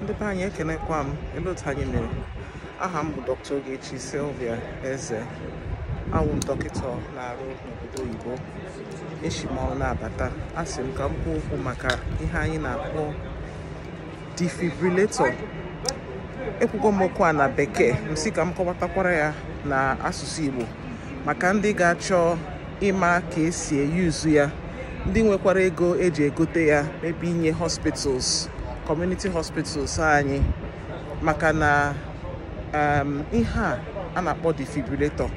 Ndị be anyị, ekenekwa m. Ele otu anyị mere? Aha m bụ Dr. Ogechi Sylvia Eze. Awụ m dọkịta na-arụ n'obodo oyibo. Eshi m ọrụ na-abata, asị m ka m kwuo okwu maka ihe anyị na-akpọ defibrillator. Ekwugo m okwu a na bekee, m sị ka m kọwatakwara ya na asụsụ Igbo maka ndị ga-achọ ịma ka esi eyuzu ya, ndị nwekwara ego eji egote ya, maybe inye hospitals, community hospitals anyị, maka na ihe a a na-akpọ defibrillator,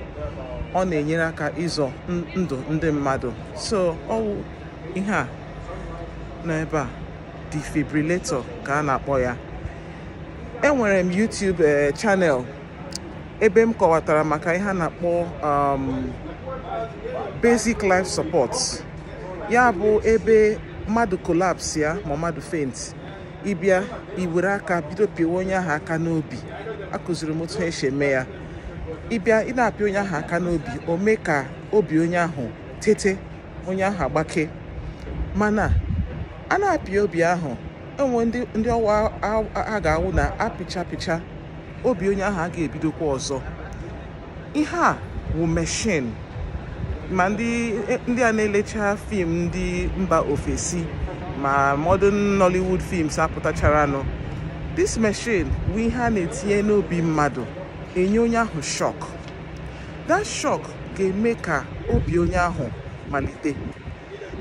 ọ na-enyere aka ịzọ ndụ ndị mmadụ. So ọwụ ihe a nọ ebe a, defibrillator ka a na-akpọ ya. Enwere m YouTube channel ebe m kọwatara maka ihe a na-akpọ basic life support, ya bụ ebe mmadụ collapse ya ma mmadụ faint, ịbịa iwere aka bido pịwa onye ahụ aka n'obi. Akụziri m otu esi eme ya. Ịbịa ị na-apịa onye ahụ aka n'obi, o mee ka obi onye ahụ tete, onye ahụ agbake. Mana a na-apịa obi ahụ, enwe ndị ọwa a ga-awụ na apịcha pịcha obi onye ahụ a ga-ebidokwa ọzọ. Ihe a wụ machine, ma ndị a na-elecha film ndị mba ofesi, ma modern Nollywood films apụtacharanụ. This machine bụ ihe a na-etinye n'obi mmadụ, enye onye ahụ shock. That shock ga-eme ka obi onye ahụ malite.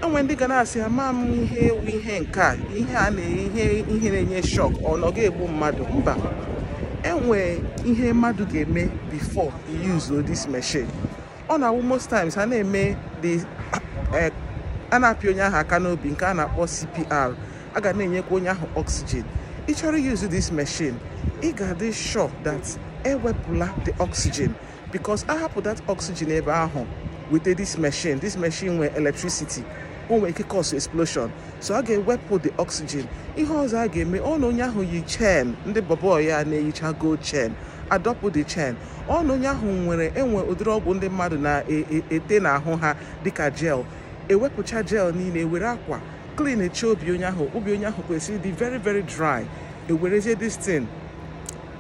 Enwe ndị ga na-asị, ama m ihe ewu ihe nke a, ihe a na ihe na-enye shock, ọ na ọ ga-egbu mmadụ? Mba, enwe ihe mmadụ ga-eme before you use this machine. Ọ na-awụ most times a na-eme the a na-apịa onye ahụ aka n'obi, nke a na-akpọ CPR, a ga na-enyekwa onye ahụ oxygen. Ị chọrọ use this machine, ị ga-adị sure that ewepụla the oxygen, because ahapụ that oxygen ebe ahụ with this machine, this machine nwere electricity, o nwere ike cause explosion. So a ga-ewepụ the oxygen. Ihe ọzọ a ga-eme, ọ na onye ahụ yi chain, ndị bọbọ ya na-eyicha gold chain, adọpụ the chain. Ọ na onye ahụ nwere enwe ụdịrị ọgwụ ndị mmadụ na-ete n'ahụ ha dịka gel, ewepụcha gel niile, were akwa clean eche obi onye ahụ. Obi onye ahụ kwesịrị ịdị very very dry. Ewerezie this thing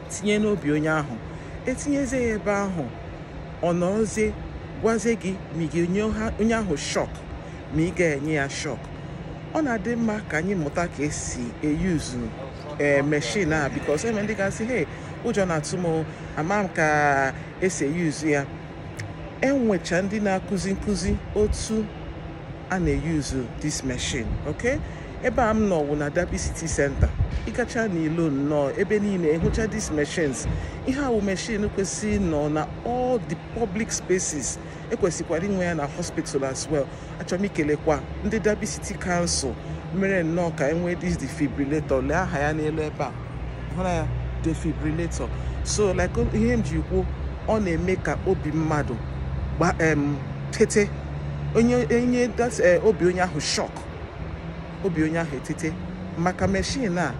tinye n'obi onye ahụ, etinyezie ya ebe ahụ, ọ nọrọzie gwazie gị ma ị ga-enye onye ahụ shock, ma ị ga-enye ya shock. Ọ na-adị mma ka anyị mụta ka esi eyuzu ee machine a, because eme ndị ga-asị, "Hey, ụjọ na-atụ m, ama m ka esi eyuzu ya." Enwecha ndị na-akụzi nkụzi otu a na-eyuzu this machine. Okay, ebe a m nọ wụ na Derby City Center. Ịgacha n'ilo nnọọ ebe niile, ịhụcha these machines. Ihe awụ machine kwesịrị nọ na all the public spaces, ekwesịkwara inwe ya na hospital as well. Achọrọ m ikelekwa ndị Derby City Council mere nnọọ ka enwee this defibrillator. Lee aha ya n'elu ebe a, hụra ya, defibrillator. So like ihe m ji kwuo, ọ na-eme ka obi mmadụ gba tete. Onye enye that obi onye ahụ shock, obi onye ahụ etete. Maka machine a,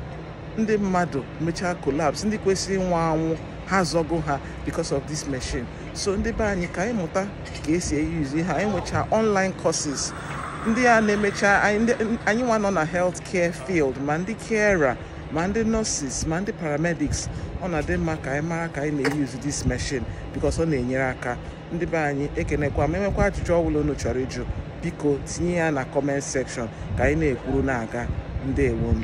ndị mmadụ mechaa collapse, ndị kwesịrị ịnwụ anwụ, ha zọgo ha because of this machine. So ndị be anyị, ka anyị mụta ka esi eyuzu ha. Anyị nwechaa online courses ndị a na-emecha. Anyị nwa nọ na health care field, ma ndị carer, ma ndị nurses, ma ndị paramedics, ọ na-adị mma ka anyị mara ka anyị na-eyuzu this machine, because ọ na-enyere aka. Ndị be anyị, ekenekwa m. Enwekwa ajụjụ ọbụla unu chọrọ ịjụ, biko tinye ya na comment section ka anyị na-ekwuru na-aga. Ndewo m.